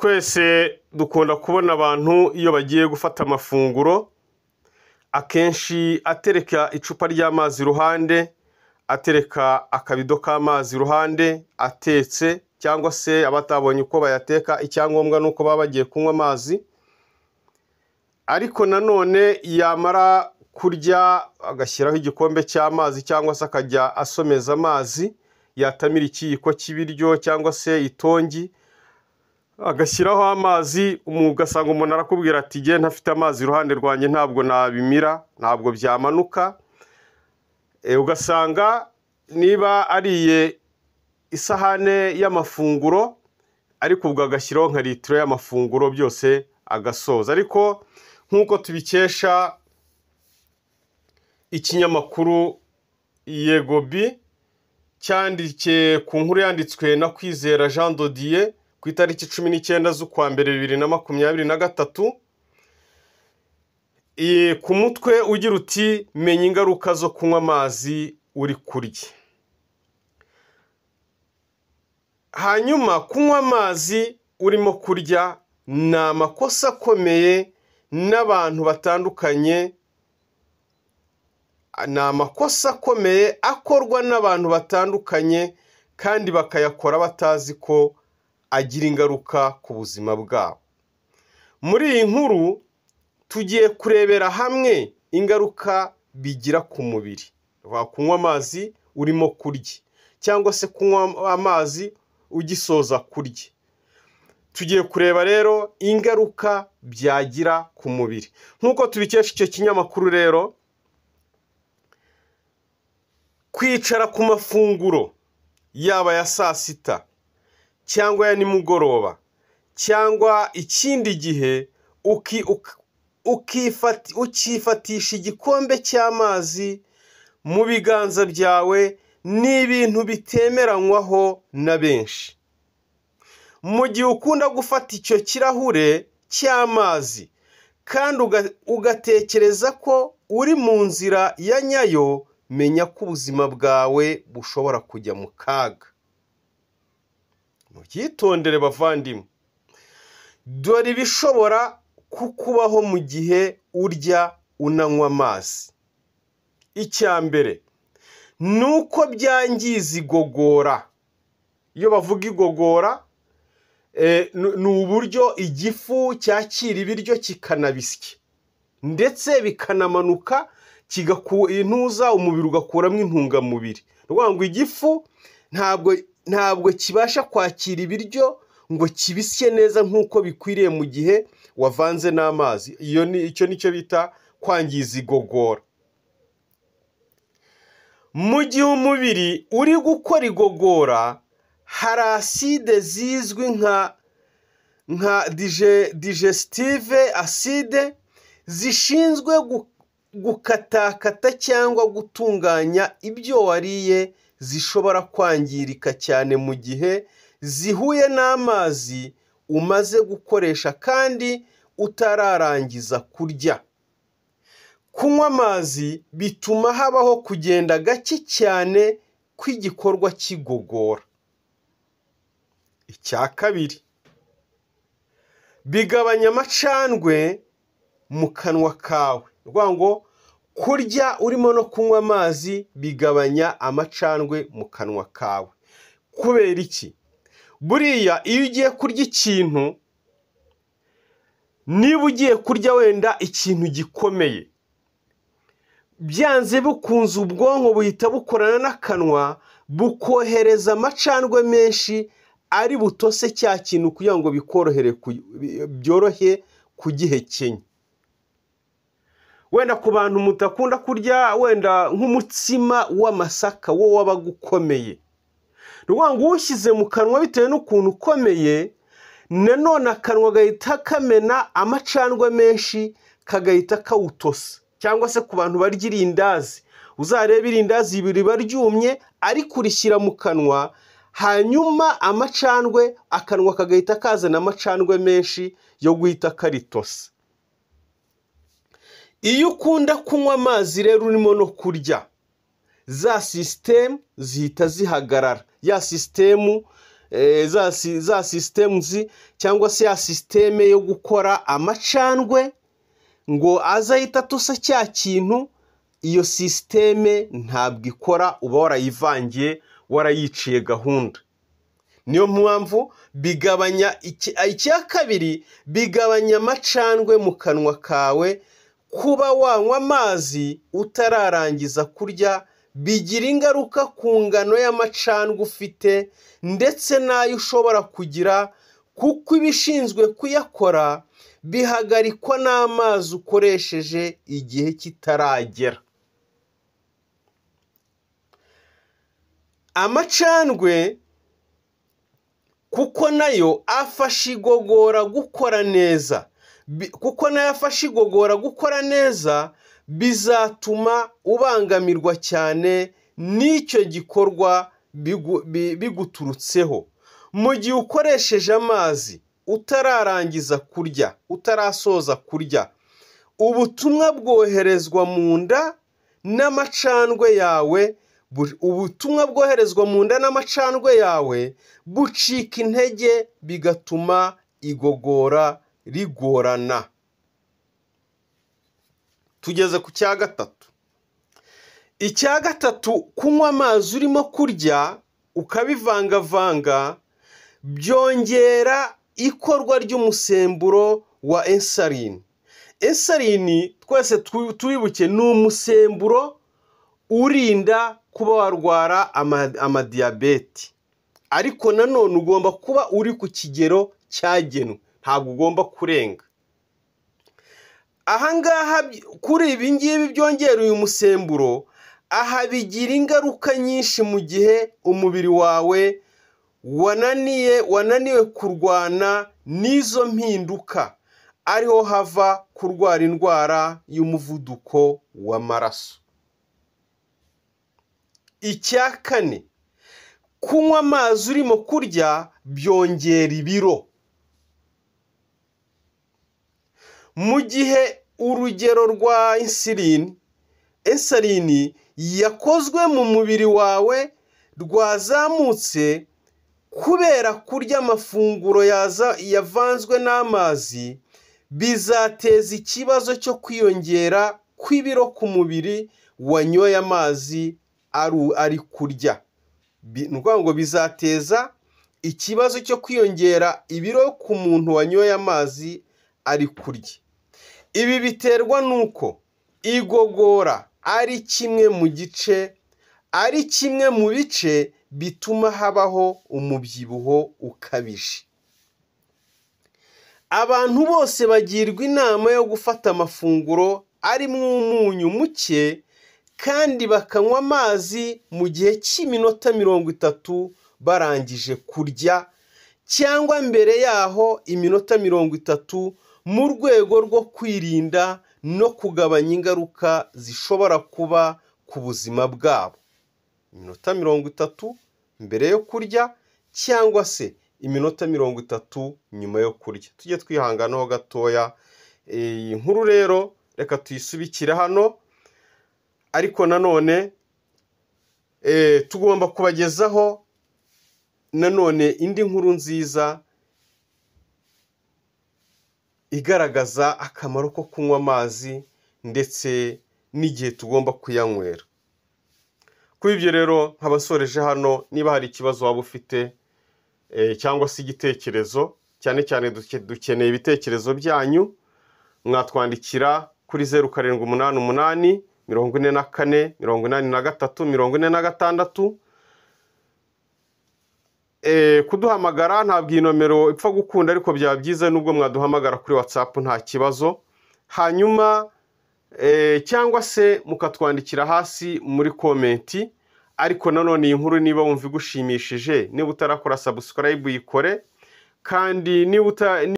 Twese dukunda kubona abantu iyo bagiye gufata amafunguro, akenshi atereka icupa ry'amazi iruhande, atereka akabido k'amazi iruhande, atetse cyangwa se abatabonye uko bayateka, icyangombwa ni uko baba bagiye kunywa amazi, ariko nanone yamara kurya agashyiraho igikombe cy'amazi cyangwa se akajya asomeza amazi, yatamira ikiyiko cy'ibiryo cyangwa se itongi, agashyiraho amazi, ugasanga umuntu arakubwira ati jye ntafite amazi iruhande rwanjye ntabwo nabimira, ntabwo byamanuka. Ugasanga niba ariye isahane y'amafunguro, ariko ubwo agashyiraho nka litiro y'amafunguro byose agasoza. Ariko nk'uko tubikesha ikinyamakuru Yegobi cyandikiye ku nkuru yanditswe na Kwizera Jean Dodier ku itariki 19 z'ukwa mbere 2023, ku mutwe ugira uti menya ingaruka zo kunywa amazi uri kurya. Hanyuma kunywa amazi urimo kurya ni amakosa akomeye n'abantu batandukanye, ni amakosa akomeye akorwa n'abantu batandukanye kandi bakayakora batazi ko agira ingaruka ku buzima bwabo. Muri iyi nkuru tugiye kurebera hamwe ingaruka bigira ku mubiri, kunywa amazi urimo kurya cyangwa se kunywa amazi ugisoza kurya. Tugiye kureba rero ingaruka byagira ku mubiri. Nk'uko tubikesha icyo kinyamakuru rero, kwicara ku mafunguro yaba ya saa sita cyangwa ya nimugoroba cyangwa ikindi gihe ukifatisha igikombe cy'amazi mu biganza byawe ni ibintu bitemeranywaho na benshi. Mu gihe ukunda gufata icyo kirahure cy'amazi kandi ugatekereza ko uri mu nzira ya nyayo, menya ko ubuzima bwawe bushobora kujya mu kaga. Mubyitondere bavandimwe, dore ibishobora kukubaho mu gihe urya unanywa amazi. Icya mbere ni uko byangiza igogora. Iyo bavuga igogora ni uburyo igifu cyakira ibiryo kikanabisya ndetse bikanamanuka intuza umubiri ugakuramo intungamubiri. Ni ukuvuga ngo igifu ntabwo kibasha kwakira ibiryo ngo kibisye neza nk'uko bikwiriye mu gihe wavanze n'amazi. Icyo nicyo bita kwangiza igogora. Mu gihe umubiri uri gukora igogora, hari aside zizwi nka digestive acide zishinzwe gukatakata cyangwa gutunganya ibyo wariye, zishobora kwangirika cyane mu gihe zihuye n'amazi umaze gukoresha kandi utararangiza kurya. Kunywa amazi bituma habaho kugenda gake cyane kw'igikorwa cy'igogora. Icya kabiri, bigabanya amacandwe mu kanwa kawe. Ni ukuvuga ngo kurya urimo no kunywa amazi bigabanya amacandwe mu kanwa kawe. Kubera iki? Buriya iyo ugiye kurya ikintu, niba ugiye kurya wenda ikintu gikomeye, byanze bikunze ubwonko buhita bukorana n'akanwa, bukohereza amacandwe menshi ari butose cya kintu kugira ngo bikorohere, byorohe kugihekenya. Wenda ku bantu mutakunda kurya wenda nk'umutsima w'amasaka wo wabaga ukomeye, ni ukuvuga ngo uwushyize mu kanwa bitewe n'ukuntu ukomeye, nanone akanwa gahita kamena amacandwe menshi kagahita kawutosa. Cyangwa se ku bantu barya irindazi, uzarebe irindazi riba ryumye ariko urishyira mu kanwa, hanyuma amacandwe akanwa kagahita kazana amacandwe menshi yo guhita karitosa. Iyo ukunda kunywa amazi rero urimo no kurya, za sisitemu zihita zihagarara. Ya sisitemu za systems cyangwa se ya système yo gukora amacandwe ngo aze ahita atosa cya kintu, iyo système ntabwo ikora, uba warayivangiye, warayiciye gahunda. Niyo mpamvu bigabanya. Icya kabiri, bigabanya amacandwe mu kanwa kawe. Kuba wanywa amazi utararangiza kurya bigira ingaruka ku ngano y'amacandwe ufite ndetse n'ayo ushobora kugira, kuko ibishinzwe kuyakora bihagarikwa n'amazi ukoresheje igihe kitaragera. Amacandwe kuko nayo afasha igogora gukora neza, kuko nayo afasha igogora gukora neza, bizatuma ubangamirwa cyane n'icyo gikorwa biguturutseho. Mu gihe ukoresheje amazi utararangiza kurya, utarasoza kurya, ubutumwa bwoherezwa mu nda n'amacandwe yawe, ubutumwa bwoherezwa mu nda n'amacandwe yawe bucika intege, bigatuma igogora rigorana. Tugeze ku cya gatatu. Icya gatatu, kunywa amazi urimo kurya ukabivangavanga byongera ikorwa ry'umusemburo wa insuline. Insuline twese tuwibuke ni umusemburo urinda kuba warwara amadiyabete, ariko nanone ugomba kuba uri ku kigero cyagenwe, ntabwo ugomba kurenga. Ahangaha kuri ibi ngibi byongera uyu musemburo, aha bigira ingaruka nyinshi mu gihe umubiri wawe wananiwe kurwana n'izo mpinduka, ariho hava kurwara indwara y'umuvuduko w'amaraso. Icya kane, kunywa amazi urimo kurya byongera ibiro. Mu gihe urugero rwa insuline yakozwe mu mubiri wawe rwazamutse kubera kurya amafunguro yavanzwe n'amazi, bizateza ikibazo cyo kwiyongera kw'ibiro ku mubiri wanyoye amazi ari kurya. Ni ukuvuga ngo bizateza ikibazo cyo kwiyongera ibiro ku muntu wanyoye amazi ari kurya. Ibi biterwa n'uko igogora ari kimwe mu bice bituma habaho umubyibuho ukabije. Abantu bose bagirwa inama yo gufata amafunguro arimo umunyu muke kandi bakanywa amazi mu gihe cy'iminota 30 barangije kurya, cyangwa mbere yaho iminota 30, mu rwego rwo kwirinda no kugabanya ingaruka zishobora kuba ku buzima bwabo. Iminota 30 mbere yo kurya cyangwa se iminota 30 nyuma yo kurya. Tujye twihanganaho gatoya. Iyi nkuru rero reka tuyisubikire hano, ariko nanone tugomba kubagezaho nanone indi nkuru nziza igaragaza akamaro ko kunywa amazi ndetse n'igihe tugomba kuyanywera. Kuri ibyo rero nkabasoreje hano, niba hari ikibazo waba ufite cyangwa se igitekerezo, cyane cyane dukeneye ibitekerezo byanyu, mwatwandikira kuri 0788 44 83 46. Kuduhamagara ntabwo iyi nomero ipfa gukunda, ariko byaba byiza nubwo mwaduhamagara kuri WhatsApp nta kibazo. Hanyuma cyangwa se mukatwandikira hasi muri komenti. Ariko nanone iyi nkuru niba wumva igushimishije, niba utarakora subscribe uyikore, kandi niba